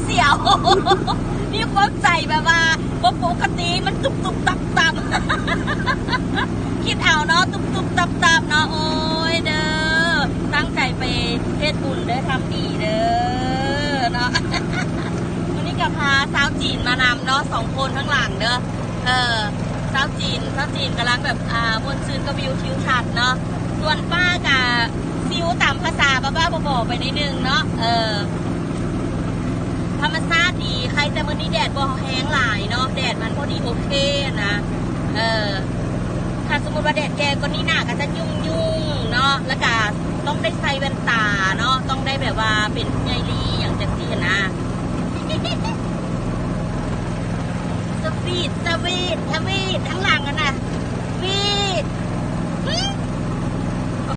ສຽວ ມີຄວາມໃຈແບບວ່າບໍ່ປົກກະຕິ ມັນຕຸບໆຕັບໆ ຄິດເອົາເນາະ ຕຸບໆຕັບໆເນາະ. ໂອ້ຍເດີ ຕັ້ງໃຈໄປເຮັດບຸນເດີ ທຳດີເດີເນາະ. ມື້ນີ້ກໍພາຊາວຈີນມານຳເນາະ ສອງຄົນທາງຫຼັງເດີ. ເອີ ຊາວຈີນ ຊາວຈີນກຳລັງແບບ ອ່າ ມ່ວນຊື່ນກັບວິວທິວທັດເນາະ. ສ່ວນປ້າກະຊິວຕາມພາສາບ້າໆ ບໍໆ ໄປໜ້ອຍໜຶ່ງເນາະ. ເອີ ທຳມະຊາດດີ ໃຄແຕ່ມື້ນີ້ແດດບໍ່ແຮງຫຼາຍເນາະ ແດດມັນພໍດີໂອເຄນະ. ເອີ ຖ້າສົມມຸດວ່າແດດແຮງກວ່ານີ້ ໜ້າກໍຈະຫຍຸ້ງໆເນາະ ແລ້ວກະຕ້ອງໄດ້ໃສ່ແວ່ນຕາເນາະ ຕ້ອງໄດ້ແບບວ່າເປັນຜູ້ໃຫຍ່ລີຫຍັງຈັ່ງຊີ້ຫັ້ນນະ. ສະຫວີດ ສະຫວີດ ສະຫວີດ ທາງໃນ